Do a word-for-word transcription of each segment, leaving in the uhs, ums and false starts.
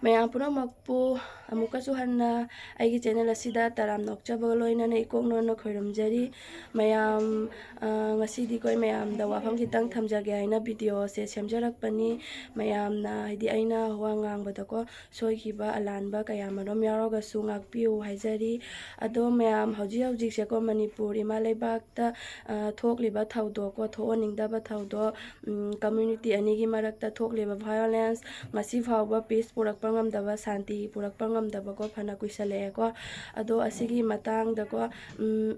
ꯃꯌꯥꯝ ꯄꯨꯝꯅꯃꯛꯄꯨ ꯑꯃꯨꯛꯀꯁꯨ ꯍꯟꯅ ꯑꯩꯒꯤ ꯆꯦꯅꯦꯜ ꯑꯁꯤꯗ ꯇꯔꯥꯝꯅ ꯑꯣꯛꯆꯕꯒ ꯂꯣꯏꯅꯅ ꯏꯀꯣꯛ ꯅꯣꯟꯅ ꯈꯣꯏꯔꯝꯖꯔꯤ꯫ ꯃꯌꯥꯝ, ꯑ, ꯉꯁꯤꯗꯤ ꯑꯩꯈꯣꯏ ꯃꯌꯥꯝꯗ ꯋꯥꯐꯝ ꯈꯤꯇꯪ ꯊꯝꯖꯒꯦ ꯍꯥꯏꯅ ꯚꯤꯗꯤꯑꯣꯁꯦ ꯁꯦꯝꯖꯔꯛꯄꯅꯤ꯫ ꯃꯌꯥꯝꯅ, ꯍꯥꯏꯗꯤ, ꯑꯩꯅ ꯋꯥ ꯉꯥꯡꯕꯗꯀꯣ ꯁꯣꯏꯈꯤꯕ ꯑꯂꯥꯟꯕ ꯀꯌꯥꯃꯔꯨꯝ ꯌꯥꯎꯔꯒꯁꯨ ꯉꯥꯛꯄꯤꯌꯨ ꯍꯥꯏꯖꯔꯤ꯫ ꯑꯗꯣ ꯃꯌꯥꯝ, ꯍꯧꯖꯤꯛ ꯍꯧꯖꯤꯛꯁꯦꯀꯣ ꯃꯅꯤꯄꯨꯔ ꯏꯃꯥ ꯂꯩꯕꯥꯛꯇ, ꯑ, ꯊꯣꯛꯂꯤꯕ ꯊꯧꯗꯣꯛꯀꯣ, ꯊꯣꯛꯍꯟꯅꯤꯡꯗꯕ ꯊꯧꯗꯣꯛ, ꯎꯝ, ꯀꯝꯃ꯭ꯌꯨꯅꯤꯇꯤ ꯑꯅꯤꯒꯤ ꯃꯔꯛꯇ ꯊꯣꯛꯂꯤꯕ ꯚꯥꯏꯑꯣꯂꯦꯟꯁ, ꯉꯁꯤ ꯐꯥꯎꯕ ꯄꯤꯁ ꯄꯨꯔꯛꯄ ꯉꯝꯗꯕ, ꯁꯥꯟꯇꯤ ꯄꯨꯔꯛꯄ ꯉꯝꯗꯕꯀꯣ ꯐꯅ ꯀꯨꯏꯁꯜꯂꯛꯑꯦꯀꯣ꯫ ꯑꯗꯣ ꯑꯁꯤꯒꯤ ꯃꯇꯥꯡꯗꯀꯣ, ꯎꯝ,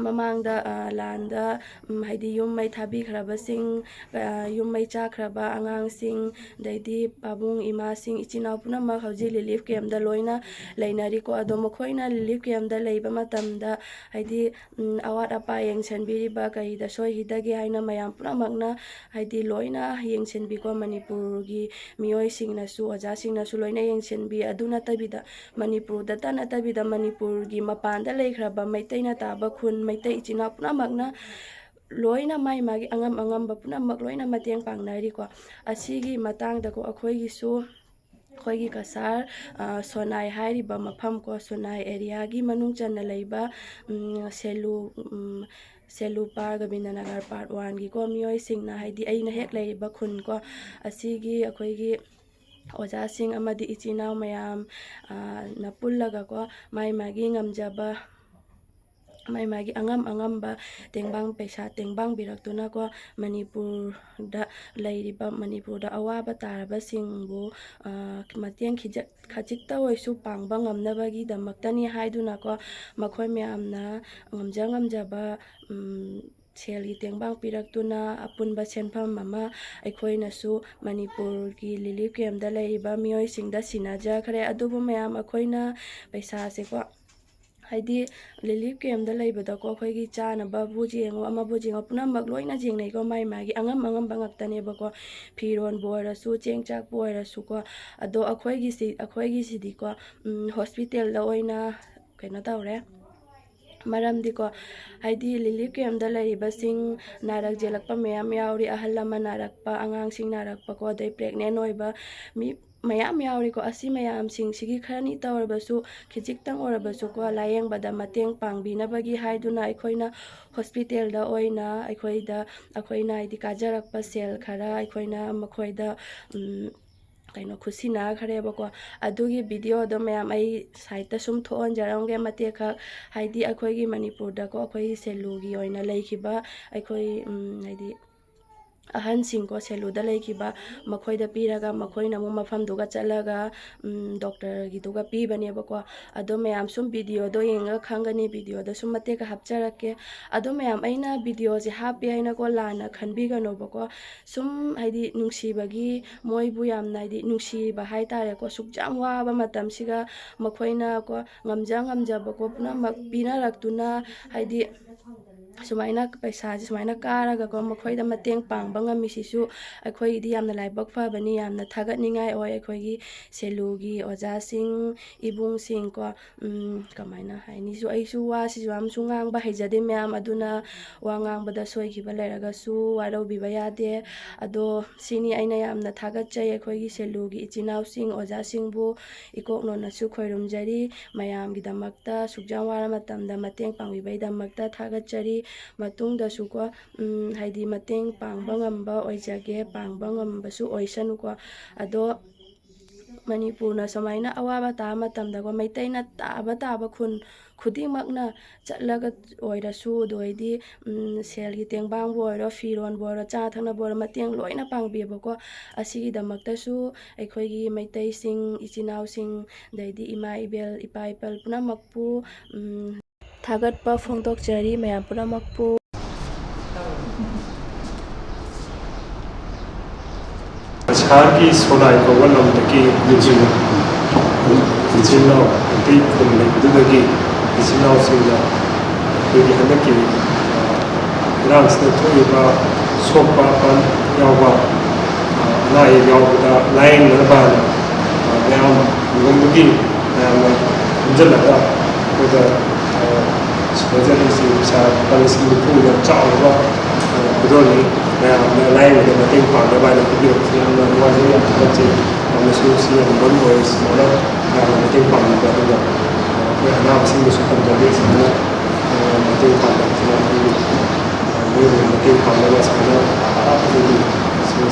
ꯃꯃꯥꯡꯗ, ꯑ, ꯂꯥꯟꯗ, ꯎꯝ, ꯍꯥꯏꯗꯤ ꯌꯨꯝ ꯃꯩ ꯊꯥꯕꯤꯈ꯭ꯔꯕꯁꯤꯡ, ꯑ, ꯌꯨꯝ ꯃꯩ ꯆꯥꯛꯈ꯭ꯔꯕ ꯑꯉꯥꯡꯁꯤꯡ, ꯑꯗꯩꯗꯤ ꯄꯥꯕꯨꯡ ꯏꯃꯥꯁꯤꯡ, ꯏꯆꯤꯟ ꯏꯅꯥꯎ ꯄꯨꯝꯅꯃꯛ ꯍꯧꯖꯤꯛ ꯔꯤꯂꯤꯐ ꯀꯦꯝꯗ ꯂꯣꯏꯅ ꯂꯩꯅꯔꯤꯀꯣ꯫ ꯑꯗꯣ ꯃꯈꯣꯏꯅ ꯔꯤꯂꯤꯐ ꯀꯦꯝꯗ ꯂꯩꯕ ꯃꯇꯝꯗ, ꯍꯥꯏꯗꯤ, ꯎꯝ, ꯑꯋꯥꯠ ꯑꯄꯥ ꯌꯦꯡꯁꯤꯟꯕꯤꯔꯤꯕ ꯀꯔꯤꯗ ꯁꯣꯏꯈꯤꯗꯒꯦ ꯍꯥꯏꯅ ꯃꯌꯥꯝ ꯄꯨꯝꯅꯃꯛꯅ, ꯍꯥꯏꯗꯤ, ꯂꯣꯏꯅ ꯌꯦꯡꯁꯤꯟꯕꯤꯀꯣ꯫ ꯃꯅꯤꯄꯨꯔꯒꯤ ꯃꯤꯑꯣꯏꯁꯤꯡꯅꯁꯨ, ꯑꯣꯖꯥꯁꯤꯡꯅꯁꯨ ꯂꯣꯏꯅ ꯌꯦꯡꯁꯤꯟꯕꯤ꯫ ꯑꯗꯨ ꯅꯠꯇꯕꯤꯗ, ꯃꯅꯤꯄꯨꯔꯗꯇ ꯅꯠꯇꯕꯤꯗ, ꯃꯅꯤꯄꯨꯔꯒꯤ ꯃꯄꯥꯟꯗ ꯂꯩꯈ꯭ꯔꯕ ꯃꯩꯇꯩꯅ ꯇꯥꯕ ꯈꯨꯟ, ꯃꯩꯇꯩ ꯏꯆꯤꯟ ꯏꯅꯥꯎ ꯄꯨꯝꯅꯃꯛꯅ ꯂꯣꯏꯅ ꯃꯥꯏ ꯃꯥꯒꯤ ꯑꯉꯝ ꯑꯉꯝꯕ ꯄꯨꯝꯅꯃꯛ ꯂꯣꯏꯅ ꯃꯇꯦꯡ ꯄꯥꯡꯅꯔꯤꯀꯣ꯫ ꯑꯁꯤꯒꯤ ꯃꯇꯥꯡꯗꯀꯣ ꯑꯩꯈꯣꯏꯒꯤꯁꯨ, ꯑꯩꯈꯣꯏꯒꯤ ꯀꯁꯥꯔ, ꯑ, ꯁꯣꯅꯥꯏ ꯍꯥꯏꯔꯤꯕ ꯃꯐꯝ ꯀꯣ, ꯁꯣꯅꯥꯏ ꯑꯦꯔꯤꯌꯥꯒꯤ ꯃꯅꯨꯡ ꯆꯟꯅ ꯂꯩꯕ, ꯎꯝ, ꯁꯦꯂꯨ, ꯎꯝ, ꯁꯦꯂꯨ ꯄꯥꯔ, ꯒꯣꯕꯤꯟꯗꯅꯒꯔ ꯄꯥꯔꯠ ꯋꯥꯟꯒꯤꯀꯣ ꯃꯤꯑꯣꯏꯁꯤꯡꯅ, ꯍꯥꯏꯗꯤ ꯑꯩꯅ ꯍꯦꯛ ꯂꯩꯔꯤꯕ ꯈꯨꯟ ꯀꯣ, ꯑꯁꯤꯒꯤ ꯑꯩꯈꯣꯏꯒꯤ ꯑꯣꯖꯥꯁꯤꯡ ꯑꯃꯗꯤ ꯏꯆꯤꯟ ꯏꯅꯥꯎ ꯃꯌꯥꯝ, ꯑ, ꯅ ꯄꯨꯜꯂꯒꯀꯣ, ꯃꯥꯏ ꯃꯥꯒꯤ ꯉꯝꯖꯕ, ꯃꯥꯏ ꯃꯥꯒꯤ ꯑꯉꯝ ꯑꯉꯝꯕ ꯇꯦꯡꯕꯥꯡ, ꯄꯩꯁꯥ ꯇꯦꯡꯕꯥꯡꯕꯤꯔꯛꯇꯨꯅꯀꯣ, ꯃꯅꯤꯄꯨꯔꯗ ꯂꯩꯔꯤꯕ, ꯃꯅꯤꯄꯨꯔꯗ ꯑꯋꯥꯕ ꯇꯥꯔꯕꯁꯤꯡꯕꯨ, ꯑ, ꯃꯇꯦꯡ ꯈꯤꯖꯛ ꯈꯖꯤꯛꯇ ꯑꯣꯏꯁꯨ ꯄꯥꯡꯕ ꯉꯝꯅꯕꯒꯤꯗꯃꯛꯇꯅꯤ ꯍꯥꯏꯗꯨꯅꯀꯣ, ꯃꯈꯣꯏ ꯃꯌꯥꯝꯅ ꯉꯝꯖ ꯉꯝꯖꯕ, ꯎꯝ, ꯁꯦꯜꯒꯤ ꯇꯦꯡꯕꯥꯡ ꯄꯤꯔꯛꯇꯨꯅ ꯑꯄꯨꯟꯕ ꯁꯦꯟꯐꯝ ꯑꯃ ꯑꯩꯈꯣꯏꯅꯁꯨ ꯃꯅꯤꯄꯨꯔꯒꯤ ꯔꯤꯂꯤꯐ ꯀꯦꯝꯗ ꯂꯩꯔꯤꯕ ꯃꯤꯑꯣꯏꯁꯤꯡꯗ ꯁꯤꯟꯅꯖꯈ꯭ꯔꯦ꯫ ꯑꯗꯨꯕꯨ ꯃꯌꯥꯝ, ꯑꯩꯈꯣꯏꯅ ꯄꯩꯁꯥꯁꯦꯀꯣ, ꯍꯥꯏꯗꯤ ꯔꯤꯂꯤꯐ ꯀꯦꯝꯗ ꯂꯩꯕꯗꯀꯣ, ꯑꯩꯈꯣꯏꯒꯤ ꯆꯥꯅꯕꯕꯨ ꯌꯦꯡꯉꯣ, ꯑꯃꯕꯨ ꯌꯦꯡꯉꯣ, ꯄꯨꯝꯅꯃꯛ ꯂꯣꯏꯅ ꯌꯦꯡꯅꯩꯀꯣ, ꯃꯥꯏ ꯃꯥꯒꯤ ꯑꯉꯝ ꯑꯉꯝꯕ ꯉꯥꯛꯇꯅꯦꯕꯀꯣ꯫ ꯐꯤꯔꯣꯟꯕꯨ ꯑꯣꯏꯔꯁꯨ, ꯆꯦꯡ ꯆꯥꯛꯄꯨ ꯑꯣꯏꯔꯁꯨꯀꯣ꯫ ꯑꯗꯣ ꯑꯩꯈꯣꯏꯒꯤꯁꯤ, ꯑꯩꯈꯣꯏꯒꯤꯁꯤꯗꯤꯀꯣ, ꯎꯝ, ꯍꯣꯁꯄꯤꯇꯥꯜꯗ ꯑꯣꯏꯅ ꯀꯩꯅꯣ ꯇꯧꯔꯦ꯫ ꯃꯔꯝꯗꯤꯀꯣ, ꯍꯥꯏꯗꯤ ꯔꯤꯂꯤꯐ ꯀꯦꯝꯗ ꯂꯩꯔꯤꯕꯁꯤꯡ ꯅꯥꯔꯛ ꯌꯦꯛꯂꯛꯄ ꯃꯌꯥꯝ ꯌꯥꯎꯔꯤ, ꯑꯍꯜ ꯂꯃꯟ ꯅꯥꯔꯛꯄ, ꯑꯉꯥꯡꯁꯤꯡ ꯅꯥꯔꯛꯄꯀꯣ, ꯑꯗꯩ ꯄ꯭ꯔꯦꯒꯅꯦꯟ ꯑꯣꯏꯕ ꯃꯤ, ꯃꯌꯥꯝ ꯌꯥꯎꯔꯤꯀꯣ꯫ ꯑꯁꯤ ꯃꯌꯥꯝꯁꯤꯡꯁꯤꯒꯤ ꯈꯔꯅꯤ ꯇꯧꯔꯕꯁꯨ, ꯈꯤꯖꯤꯛꯇꯪ ꯑꯣꯏꯔꯕꯁꯨꯀꯣ, ꯂꯥꯏꯌꯦꯡꯕꯗ ꯃꯇꯦꯡ ꯄꯥꯡꯕꯤꯅꯕꯒꯤ ꯍꯥꯏꯗꯨꯅ ꯑꯩꯈꯣꯏꯅ ꯍꯣꯁꯄꯤꯇꯥꯜꯗ ꯑꯣꯏꯅ ꯑꯩꯈꯣꯏꯗ, ꯑꯩꯈꯣꯏꯅ ꯍꯥꯏꯗꯤ ꯀꯥꯖꯔꯛꯄ ꯁꯦꯜ ꯈꯔ ꯑꯩꯈꯣꯏꯅ ꯃꯈꯣꯏꯗ, ꯎꯝ, ꯀꯩꯅꯣ, ꯈꯨꯠꯁꯤꯟꯅꯈ꯭ꯔꯦꯕꯀꯣ꯫ ꯑꯗꯨꯒꯤ ꯚꯤꯗꯤꯑꯣꯗꯣ ꯃꯌꯥꯝ ꯑꯩ ꯁꯥꯏꯠꯇ ꯁꯨꯝ ꯊꯣꯛꯍꯟꯖꯔꯝꯒꯦ ꯃꯇꯦꯛꯈꯛ꯫ ꯍꯥꯏꯗꯤ ꯑꯩꯈꯣꯏꯒꯤ ꯃꯅꯤꯄꯨꯔꯗꯀꯣ, ꯑꯩꯈꯣꯏꯒꯤ ꯁꯦꯂꯨꯒꯤ ꯑꯣꯏꯅ ꯂꯩꯈꯤꯕ ꯑꯩꯈꯣꯏ, ꯎꯝ, ꯍꯥꯏꯗꯤ ꯑꯍꯟꯁꯤꯡꯀꯣ, ꯁꯦꯂꯨꯗ ꯂꯩꯈꯤꯕ, ꯃꯈꯣꯏꯗ ꯄꯤꯔꯒ ꯃꯈꯣꯏꯅ ꯑꯃꯨꯛ ꯃꯐꯝꯗꯨꯒ ꯆꯠꯂꯒ, ꯎꯝ, ꯗꯣꯛꯇꯔꯒꯤꯗꯨꯒ ꯄꯤꯕꯅꯦꯕꯀꯣ꯫ ꯑꯗꯣ ꯃꯌꯥꯝ ꯁꯨꯝ ꯚꯤꯗꯤꯑꯣꯗꯣ ꯌꯦꯡꯉꯒ ꯈꯪꯒꯅꯤ, ꯚꯤꯗꯤꯑꯣꯗ ꯁꯨꯝ ꯃꯇꯦꯛ ꯈꯔ ꯍꯥꯞꯆꯔꯛꯀꯦ꯫ ꯑꯗꯣ ꯃꯌꯥꯝ, ꯑꯩꯅ ꯚꯤꯗꯤꯑꯣꯁꯦ ꯍꯥꯞꯄꯦ ꯍꯥꯏꯅꯀꯣ ꯂꯥꯟꯅ ꯈꯟꯕꯤꯒꯅꯣꯕꯀꯣ꯫ ꯁꯨꯝ ꯍꯥꯏꯗꯤ ꯅꯨꯡꯁꯤꯕꯒꯤ, ꯃꯣꯏꯕꯨ ꯌꯥꯝꯅ ꯍꯥꯏꯗꯤ ꯅꯨꯡꯁꯤꯕ ꯍꯥꯏꯇꯥꯔꯦꯀꯣ, ꯁꯨꯛ ꯌꯥꯝ ꯋꯥꯕ ꯃꯇꯝꯁꯤꯒ ꯃꯈꯣꯏꯅꯀꯣ ꯉꯝꯖ ꯉꯝꯖꯕꯀꯣ ꯄꯨꯝꯅꯃꯛ ꯄꯤꯅꯔꯛꯇꯨꯅ, ꯍꯥꯏꯗꯤ ꯁꯨꯃꯥꯏꯅ ꯄꯩꯁꯥꯁꯦ ꯁꯨꯃꯥꯏꯅ ꯀꯥꯔꯒꯀꯣ ꯃꯈꯣꯏꯗ ꯃꯇꯦꯡ ꯄꯥꯡꯕ ꯉꯝꯃꯤꯁꯤꯁꯨ ꯑꯩꯈꯣꯏꯒꯤꯗꯤ ꯌꯥꯝꯅ ꯂꯥꯏꯕꯛ ꯐꯕꯅꯤ, ꯌꯥꯝꯅ ꯊꯥꯒꯠꯅꯤꯡꯉꯥꯏ ꯑꯣꯏ꯫ ꯑꯩꯈꯣꯏꯒꯤ ꯁꯦꯂꯨꯒꯤ ꯑꯣꯖꯥꯁꯤꯡ, ꯏꯕꯨꯡꯁꯤꯡꯀꯣ, ꯎꯝ, ꯀꯃꯥꯏꯅ ꯍꯥꯏꯅꯤ, ꯁꯨ-, ꯑꯩꯁꯨ ꯋꯥꯁꯤꯁꯨ ꯌꯥꯝꯁꯨ ꯉꯥꯡꯕ ꯍꯩꯖꯗꯦ ꯃꯌꯥꯝ, ꯑꯗꯨꯅ ꯋꯥ ꯉꯥꯡꯕꯗ ꯁꯣꯏꯈꯤꯕ ꯂꯩꯔꯒꯁꯨ ꯋꯥꯔꯧꯕꯤꯕ ꯌꯥꯗꯦ꯫ ꯑꯗꯣ ꯁꯤꯅꯤ ꯑꯩꯅ ꯌꯥꯝꯅ ꯊꯥꯒꯠꯆꯩ ꯑꯩꯈꯣꯏꯒꯤ ꯁꯦꯂꯨꯒꯤ ꯏꯆꯤꯟ ꯏꯅꯥꯎꯁꯤꯡ, ꯑꯣꯖꯥꯁꯤꯡꯕꯨ ꯏꯀꯣꯛ ꯅꯣꯟꯅꯁꯨ ꯈꯣꯏꯔꯨꯝꯖꯔꯤ꯫ ꯃꯌꯥꯝꯒꯤꯗꯃꯛꯇ ꯁꯨꯛ ꯌꯥꯝ ꯋꯥꯔ ꯃꯇꯝꯗ ꯃꯇꯦꯡ ꯄꯥꯡꯕꯤꯕꯒꯤꯗꯃꯛꯇ ꯊꯥꯒꯠꯆꯔꯤ꯫ ꯃꯇꯨꯡꯗꯁꯨꯀꯣ, ꯎꯝ, ꯍꯥꯏꯗꯤ ꯃꯇꯦꯡ ꯄꯥꯡꯕ ꯉꯝꯕ ꯑꯣꯏꯖꯒꯦ, ꯄꯥꯡꯕ ꯉꯝꯕꯁꯨ ꯑꯣꯏꯁꯅꯨꯀꯣ꯫ ꯑꯗꯣ ꯃꯅꯤꯄꯨꯔꯅ ꯁꯨꯃꯥꯏꯅ ꯑꯋꯥꯕ ꯇꯥꯕ ꯃꯇꯝꯗꯀꯣ, ꯃꯩꯇꯩꯅ ꯇꯥꯕ ꯇꯥꯕ ꯈꯨꯟ ꯈꯨꯗꯤꯡꯃꯛꯅ ꯆꯠꯂꯒ ꯑꯣꯏꯔꯁꯨ, ꯑꯗꯨ ꯑꯣꯏꯗꯤ, ꯎꯝ, ꯁꯦꯜꯒꯤ ꯇꯦꯡꯕꯥꯡꯕꯨ ꯑꯣꯏꯔꯣ, ꯐꯤꯔꯣꯟꯕꯨ ꯑꯣꯏꯔꯣ, ꯆꯥ ꯊꯛꯅꯕ ꯑꯣꯏꯔꯣ, ꯃꯇꯦꯡ ꯂꯣꯏꯅ ꯄꯥꯡꯕꯤꯌꯦꯕꯀꯣ꯫ ꯑꯁꯤꯒꯤꯗꯃꯛꯇꯁꯨ ꯑꯩꯈꯣꯏꯒꯤ ꯃꯩꯇꯩꯁꯤꯡ, ꯏꯆꯤꯟ ꯏꯅꯥꯎꯁꯤꯡ, ꯑꯗꯩꯗꯤ ꯏꯃꯥ ꯏꯕꯦꯜ, ꯏꯄꯥ ꯏꯄꯜ ꯄꯨꯝꯅꯃꯛꯄꯨ, ꯎꯝ, ꯊꯥꯒꯠꯄ ꯐꯣꯡꯗꯣꯛꯆꯔꯤ ꯃꯌꯥꯝ ꯄꯨꯝꯅꯃꯛꯄꯨ꯫ ꯀꯁꯥꯔꯒꯤ ꯁꯣꯅꯥꯏ ꯀꯧꯕ ꯂꯝꯗꯒꯤ ꯅꯨꯄꯤ ꯏꯆꯤꯟ ꯏꯅꯥꯎ, ꯅꯨꯄꯤ ꯈꯨꯟ ꯂꯩꯕꯗꯨꯗꯒꯤ ꯏꯆꯤꯟ ꯏꯅꯥꯎꯁꯤꯡꯅ ꯑꯩꯈꯣꯏꯒꯤ ꯍꯟꯗꯛꯀꯤ, ꯑ, ꯏꯔꯥꯡꯁꯤꯗ ꯊꯣꯛꯏꯕ ꯁꯣꯛꯄ ꯑꯄꯟ ꯌꯥꯎꯕ, ꯑ, ꯑꯅꯥ ꯑꯌꯦꯛ ꯌꯥꯎꯕꯗ ꯂꯥꯌꯦꯡꯅꯅꯕ ꯍꯥꯏꯅ, ꯑ, ꯃꯌꯥꯝ ꯂꯨꯍꯣꯡꯕꯒꯤ ꯃꯌꯥꯝꯅ ꯄꯨꯟꯁꯤꯜꯂꯒ ꯑꯩꯈꯣꯏꯗ, ꯑ, ꯁꯨꯃꯥꯏꯅ ꯄꯩꯁꯥ ꯂꯨꯄꯥ ꯂꯤꯁꯤꯡ ꯅꯤꯐꯨ ꯍꯦꯟꯅ ꯆꯥꯎꯔꯕ, ꯑ, ꯈꯨꯗꯣꯜꯅꯤ꯫ ꯃꯌꯥꯝꯅ ꯂꯥꯌꯦꯡꯕꯗ ꯃꯇꯦꯡ ꯄꯥꯡꯅꯕ ꯍꯥꯏꯅ ꯄꯤꯕꯤꯔꯛꯄꯁꯤ ꯌꯥꯝꯅ ꯅꯨꯡꯉꯥꯏꯖꯩ, ꯌꯥꯝ ꯊꯥꯒꯠꯆꯩ꯫ ꯌꯥꯝꯅꯁꯨ ꯁꯤ ꯌꯥꯝ ꯃꯔꯨ ꯑꯣꯏ꯫ ꯁꯨꯃꯥꯏꯅ ꯃꯌꯥꯝꯅ ꯃꯇꯦꯡ ꯄꯥꯡꯕꯤꯕ, ꯑꯗꯨꯒ ꯑꯩꯈꯣꯏ ꯑꯅꯥꯕꯁꯤꯡꯗꯁꯨ ꯇꯝꯖꯒꯦ꯫ ꯁꯨꯃꯥꯏꯅ ꯃꯇꯦꯡ ꯄꯥꯡꯕꯁꯤꯅ ꯑꯩꯈꯣꯏꯒꯤ ꯃꯤꯑꯣꯏꯕꯕꯨ ꯃꯇꯦꯡ ꯄꯥꯡꯅꯕ ꯁꯨꯃꯥꯏꯅ ꯑꯩꯈꯣꯏꯒꯤ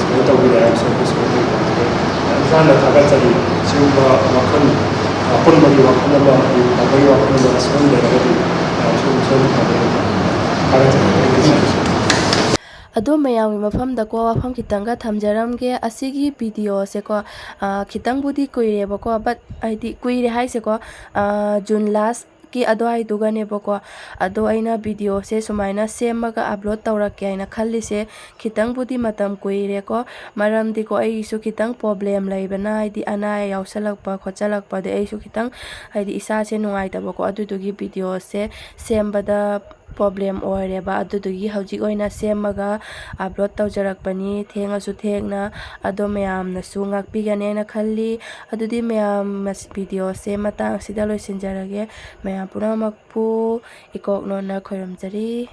ꯁꯨꯃꯥꯏꯅ ꯇꯧꯕꯤꯔꯦ ꯍꯥꯏꯕꯁꯨ ꯑꯩꯈꯣꯏꯁꯨ ꯃꯇꯦꯡ ꯄꯥꯡꯖꯒꯦ꯫ ꯌꯥꯝ ꯆꯥꯅ ꯊꯥꯒꯠꯆꯔꯤ꯫ ꯁꯤꯒꯨꯝꯕ ꯋꯥꯈꯜ, ꯑꯄꯨꯟꯕꯒꯤ ꯋꯥꯈꯜ ꯑꯃ, ꯑꯩꯈꯣꯏ ꯐꯕꯒꯤ ꯋꯥꯈꯜ ꯑꯃ ꯁꯣꯏꯗꯅ ꯂꯩꯔꯒꯗꯤ ꯃꯌꯥꯝꯁꯨ ꯑꯗꯨꯝ ꯁꯣꯏꯗꯅ ꯐꯒꯅꯤ꯫ ꯊꯥꯒꯠꯆꯔꯤ꯫ Thank you, sir꯫ ꯑꯗꯣ ꯃꯌꯥꯝꯒꯤ ꯃꯐꯝꯗꯀꯣ ꯋꯥꯐꯝ ꯈꯤꯇꯪꯒ ꯊꯝꯖꯔꯝꯒꯦ꯫ ꯑꯁꯤꯒꯤ ꯚꯤꯗꯤꯑꯣꯁꯦꯀꯣ, ꯑ, ꯈꯤꯇꯪꯕꯨꯗꯤ ꯀꯨꯏꯔꯦꯕꯀꯣ, but ꯍꯥꯏꯗꯤ ꯀꯨꯏꯔꯦ ꯍꯥꯏꯁꯦꯀꯣ, ꯑ, ꯖꯨꯟ ꯂꯥꯁꯀꯤ ꯑꯗꯨꯋꯥꯏꯗꯨꯒꯅꯦꯕꯀꯣ꯫ ꯑꯗꯣ ꯑꯩꯅ ꯚꯤꯗꯤꯑꯣꯁꯦ ꯁꯨꯃꯥꯏꯅ ꯁꯦꯝꯃꯒ ꯑꯞꯂꯣꯗ ꯇꯧꯔꯛꯀꯦ ꯍꯥꯏꯅ ꯈꯜꯂꯤꯁꯦ ꯈꯤꯇꯪꯕꯨꯗꯤ ꯃꯇꯝ ꯀꯨꯏꯔꯦꯀꯣ꯫ ꯃꯔꯝꯗꯤꯀꯣ, ꯑꯩꯒꯤꯁꯨ ꯈꯤꯇꯪ ꯄ꯭ꯔꯣꯕ꯭ꯂꯦꯝ ꯂꯩꯕꯅ, ꯍꯥꯏꯗꯤ ꯑꯅꯥ ꯑꯌꯦꯛ ꯌꯥꯎꯁꯜꯂꯛꯄ ꯈꯣꯠꯆꯜꯂꯛꯄꯗꯤ ꯑꯩꯁꯨ ꯈꯤꯇꯪ, ꯍꯥꯏꯗꯤ ꯏꯁꯥꯁꯦ ꯅꯨꯡꯉꯥꯏꯇꯕꯀꯣ, ꯑꯗꯨꯗꯨꯒꯤ ꯚꯤꯗꯤꯑꯣꯁꯦ ꯁꯦꯝꯕꯗ ꯄ꯭ꯔꯣꯕ꯭ꯂꯦꯝ ꯑꯣꯏꯔꯦꯕ꯫ ꯑꯗꯨꯗꯨꯒꯤ ꯍꯧꯖꯤꯛ ꯑꯣꯏꯅ ꯁꯦꯝꯃꯒ ꯑꯞꯂꯣꯗ ꯇꯧꯖꯔꯛꯄꯅꯤ꯫ ꯊꯦꯡꯉꯁꯨ ꯊꯦꯡꯅ, ꯑꯗꯣ ꯃꯌꯥꯝꯅꯁꯨ ꯉꯥꯛꯄꯤꯒꯅꯦꯅ ꯈꯜꯂꯤ꯫ ꯑꯗꯨꯗꯤ ꯃꯌꯥꯝ, ꯃꯁ-, ꯚꯤꯗꯤꯑꯣꯁꯦ ꯃꯇꯥꯡ ꯑꯁꯤꯗ ꯂꯣꯏꯁꯤꯟꯖꯔꯒꯦ꯫ ꯃꯌꯥꯝ ꯄꯨꯝꯅꯃꯛꯄꯨ ꯏꯀꯣꯛ ꯅꯣꯟꯅ ꯈꯣꯏꯔꯝꯖꯔꯤ꯫